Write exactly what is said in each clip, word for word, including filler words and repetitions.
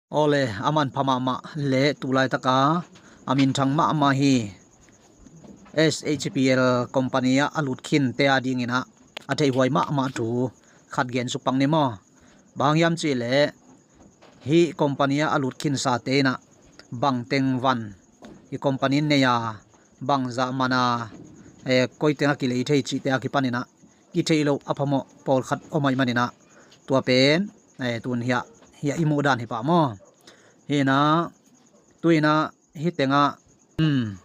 Awle, a manpha mahmah le tulaitaka a minthang mahmah hi. S H P L company ah a lut khinte a dinginah a theihhuai mahmah thu khat gensuk pang ni maw? Bang hiam cihleh hih company ah a lut khinsate inah bangteng van i company in nei a, bangzah man a, eh, koiteng a kilei thei cihte a kipaninah i theih loh a phamawh pawlkhat om ahih maninah tua pen, eh, tun hiah, hiah i muh dan hi pah maw? Hinah, tuinah, hih tengah, um,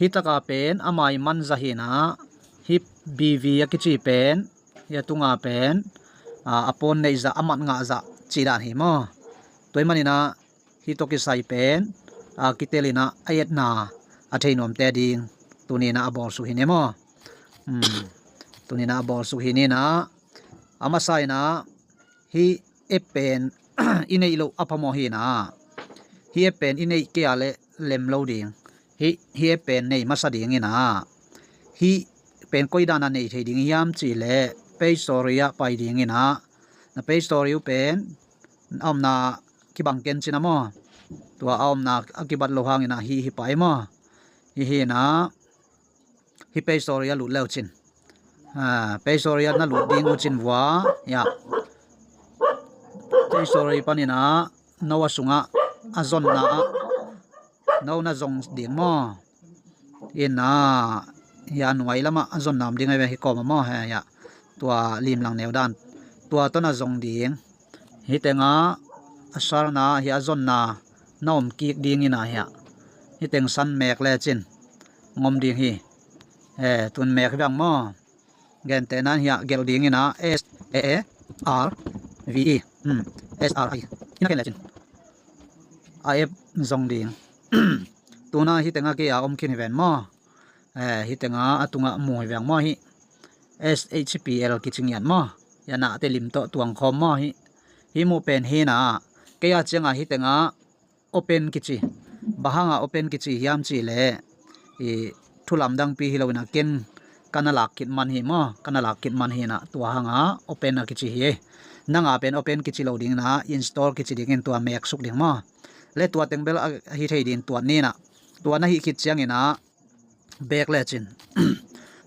hih taka pen a mai manza hinah, hih B V a kici pen, hih a tunga pen, a, a pawn neihzah, a mat ngahzah cih dan hi maw? Tua ahih maninah, hih tawh kisai pen, a, kitelinah a etna a thei nuamte ding tuninah a bawlsuk hi ni maw? Um, tuninah a bawlsuk hi ninah, a masa inah, hih app pen i neih loh a phamawh hinah, hih app pen i neih kei a le lem lo ding. Hih, hih app pen nei masa dinginah, hih pen koi dana nei thei ding hiam cihleh Play Store ah pai dinginah, na Play Store uh pen a omna kibang ken cina maw? Tua a omna a kibat lo hanginah hih hi pai maw? Hih hinah, hih Play Store ah lut leu cin. Ah, Play Store ah na lut ding uh cin vua, ya. Play Store paninah no a sungah a zonna ah no na zong ding maw? Inah, ya, nuai lamah a zonna om ding a ve hi kawma maw? He, ya. Tua limlang neu dan. Tua tawh na zong ding. Hih tengah a sarna, hih a zonna na om kik dinginah hiah. Hih teng san mek lecin ngom ding hi. Eh, tun mek hi bang maw? Gentehna hiah gelh dinginah S A R V E. Hmm, S R I. Ina ken lecin a app zong ding. Tuna hih tengah kei a om khin hi ven maw? Eh, hih tengah a tungah mu hi veng maw hih? S H P L kici ngiat maw? Ya nahte lim tawh tuang khawm maw hih? Hih mu pen hinah, kei a ciangah hih tengah open kici. Bang hangah open kici hiam cihleh, i thu lamdangpi hi loinah ken ka na lak khit man hi maw? Ka na lak khit man hinah tua hangah open a kici hi. Nanga pen open kici lo dinginah install kici dingin tua meksuk ding maw? Le tua teng bel a hi thei din tuat ninah. Tua na hih khit cianginah, back lecin.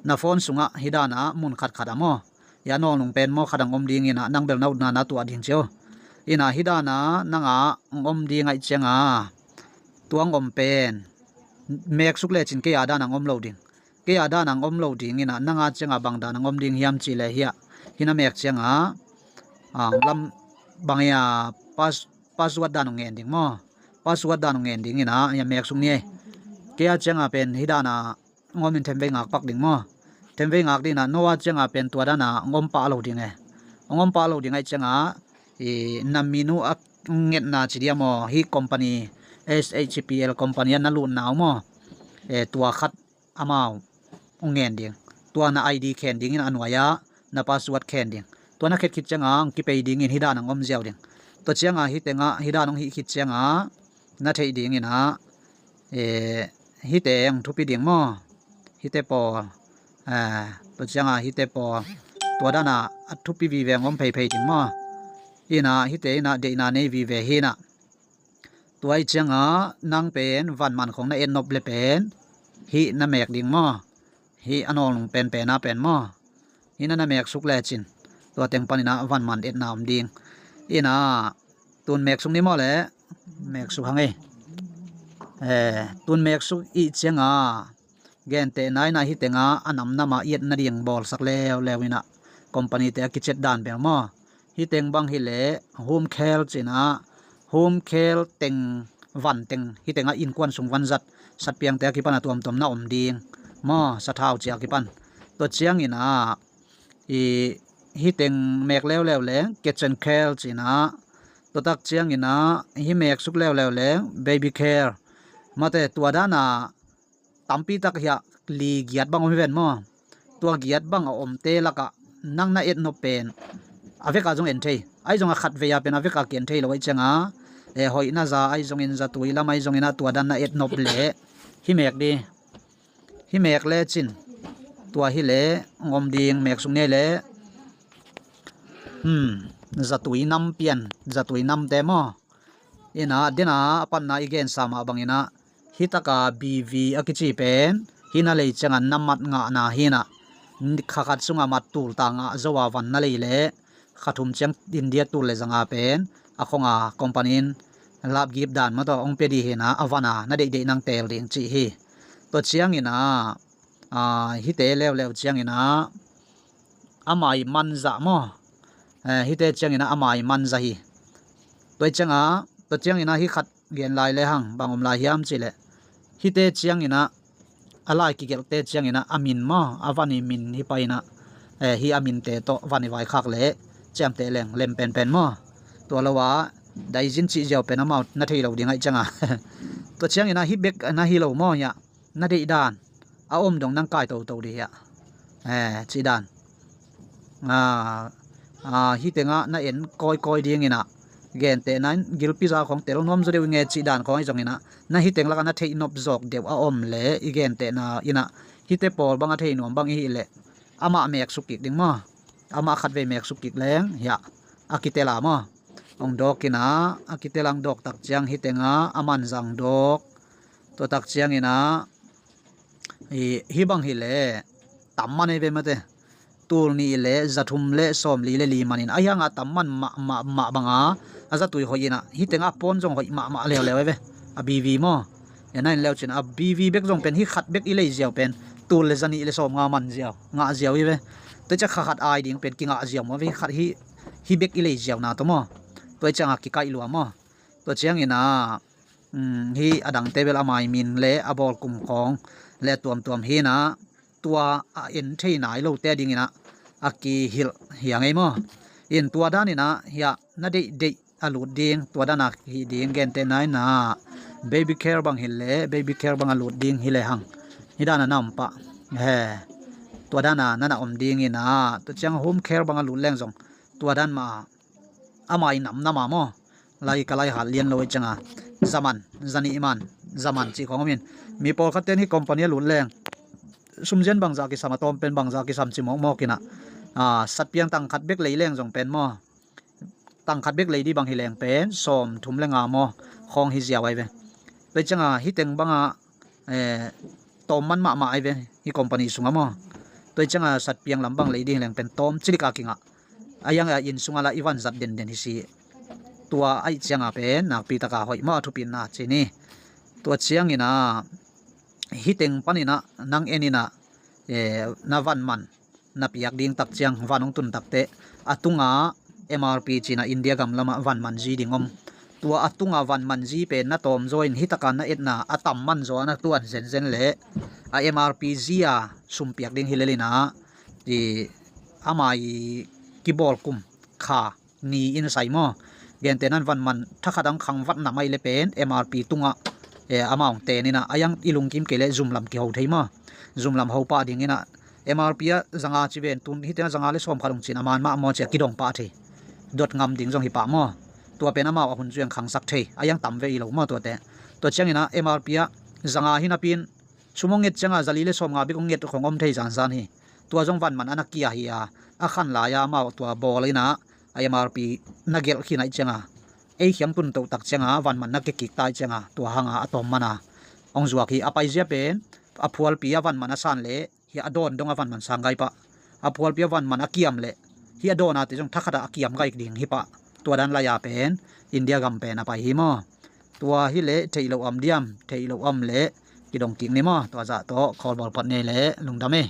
Na phone sungah hih dana mun khatkhat a maw? Ya nawlnung pen maw khat ang om dinginah nang bel na utna na tuah ding cio. Inah hih dana nanga ang om ding ahih cianga tua ang om pen meksuk lecin kei a dana ang om lo ding. Kei a dana ang om lo dinginah nanga cianga bang dana ang om ding hiam cihleh hiah. Hih na mek cianga, ah, lam bang ia pass password dan uh ngen ding maw? Password dan uh ngen dinginah, ya meksuk ni ei. Kei a cianga pen hih dana ngom in themvei ngak pak ding maw? Themvei ngak dinginah no a cianga pen tua dana ngom pah lo ding e. Ngom pah lo ding ahih cianga, i na min uh a ngetna ci dia maw? Hih company, S H P L company a na lutna uh maw? Eh, tua khat amau hong ngen ding. Tua na I D khen dingin a nuai-ah na password khen ding. Tua na khet khit cianga hong kipei dingin hih dan hong om ziau ding. Tua cianga hih tengah hih dan hong hih khit cianga na theih dinginah, eh, hihte hong thupi ding maw? Hihte pawl. Eh, tua cianga hihte pawl. Tua dana a thupi vive hong om pheiphei ding maw? Inah hihte inah deihna nei vive hinah. Tua ih cianga nang pen vanman khong na etnop le pen hih na mek ding maw? Hih a nawlnung penpena pen maw? Hih na na meksuk lecin tua teng paninah vanman etna om ding. Inah tun meksuk ni maw le? Meksuk hang ei. Eh, tun meksuk ih cianga gentehna inah hih tengah a namnamah i et nading bawlsak leuleu inah company te a kiciat dan bel maw? Hih teng bang hileh home care cinah home care teng van teng hih tengah innkuan sung vanzat satpiangte a kipan a tuamtuam na om ding maw? Sathau cia kipan. Tua cianginah i hih teng mek leuleu leng kitchen care cinah tua tak cianginah hih meksuk leuleu leng baby care. Mate tua dana tampi tak hiah li giat bang om hi ven maw? Tua giat bang a omte lakah nang na etnop pen a veka zong en thei. Ahi zongah khatvei a pen a veka ki en thei lo ahi cianga, eh, hoihna za ahi zongin zatui lam ahi zongin a tua dan na etnop leh hih mek ding. Hih mek lecin tua hileh ngom ding meksuk ni leh, hmm, zatui nam pian, zatui namte maw? Ina dena a patna i gensa mah bangina, hitaka B V a kici pen hina lei cianga na mat ngahna hina, kha khat sunga mat tulta ngah zo a van na lei le kha thum ciang India tul le zanga pen a khonga company in lapgip dan mataw hong pia di hina, a vana na deihdeih nang teel ding cih hi. Tua ciangina, hite leuleu ciangina a mai manzah maw? Hite ciangina a mai manzah hi. Tua cianga, tua ciangina hi khat gen lai le hang bang om lai hiam cih leh, hite ciangina a lai kigelhte ciangina a min maw, a van i min hi paina, hi a minte tawh van i vaikhak le ciamteh leng lem penpen maw? Tua lo a daizin cih ziau pen amau na thei lo ding aih cianga tua ciangina hi bek na hi lo maw hiah, na deih dan a om dong nang kai toto dih hiah, cih dan. Hitenga na en kawikawi dingina, gentehna in gilpi za khawng tel nuam zaw deuh i nge cih dan khawng ahi zongina, na hiteng laka na theih nop zawk deuh a om le i gentehna ina, hite pawl bang a thei nuam bang i hih leh amah meksuk kik ding maw? Amah khatvei meksuk kik leng hiah a kitela maw? Hong dawkina a kitela hong dawk tak ciang hitenga a manzang dawk. Tua tak ciangina hi bang hileh tam man ei ve mate. Tul nih le za thum le sawm li le li manin a hianga tam man mah banga a zatui hoih ina, hitenga a pawn zong hoih mahmah leuleu ei ve. A B V maw? Ena in leu cin a B V bek zong pen hi khat bek i lei ziau pen tul le za nih le sawm nga man ziau, ngah ziau i ve. Tua ciang kha khat ai ding pen kingah ziau maw ve, hi khat hi, hi bek i lei ziau na tawh maw? Tua cianga kikaih lua maw? Tua ciangina hi a dangte bel a mai min le a bawlkum khawng le a tuamtuam hina, tua a en thei nai lote dingina a kihilh hiang ei maw? In tua danina hiah na deihdeih a lut ding, tua dana hih ding gentehna ina baby care bang hileh baby care bang a lut ding hileh hang hi dana na om pah. He, tua dana nana om dingina tua ciang home care bang a lut leng zong tua dan mah a mai namnama maw? Lai ka lai hal lian lo i cianga zaman, zanih man, zaman cih khawng omin, mi pawlkhatten hi company a lut leng sumzian bangzah kisam, a tawm pen bangzah kisam ci mawkmawkina, satpiang tang khat bek lei leng zong pen maw? Tang khat bek lei di bang hi leng pen sawm thum le nga maw khawng hi ziau ai ve. Tua i cianga hiteng banga tawm man mahmah ai ve hi company sunga maw? Tua i cianga satpiang lam bang lei di hi leng pen tawm cilik a kingah. A hianga inn sunga la i van zat denden hi si. Tua aih cianga pen nakpi taka hoih maw a thupitna ci ni. Tua ciangina hiteng panina nang enina na van man na piak ding tak ciang van hong tun takteh a tunga M R P cina India gam lama van man zi ding om. Tua a tunga van man zi pen na tawm zaw in hitaka na etna a tam man zaw a na tuan zenzen leh a M R P zia sum piak ding hi lelina, a mai kibawlkum kha ni in sai maw? Gentehna in van man thakhat ang khang vat na mai le pen M R P tungah amau hong tenina a hiang i lungkim kei le zumlam kiho thei maw? Zumlam ho pah dingina M R P a zanga ci ven tun hitena zanga le sawm khat hong cin a man mah maw cia kidong pah thei. Dot ngam ding zong hi pah maw? Tua pen amau a hun zui ang khangsak thei a hiang tam ve i lo maw tuate? Tua ciangina M R P a zanga hi napin sum hong nget cianga zali le sawm nga bik hong nget khong om thei zanzan hi. Tua zong van man a na kia hi a, a khan lai-a amau tua bawl ina a M R P na gelh khin aih cianga ei khiang tun toh tak cianga van man na kekik tai cianga tua hanga a tawm mana hong zuak hi. A paizia pen a phualpi a van man a san le hi a dawn dong a van man sang gai pah. A phualpi a van man a kiam le hi a dawn a te zong thakhata a kiam gai ding hi pah. Tua dan lai-a pen India gam pen a pai hi maw? Tua hi le theih lo am diam, theih lo am le kidong kik ni maw? Tua zah tawh khawlbawl phat nei le lungdam e.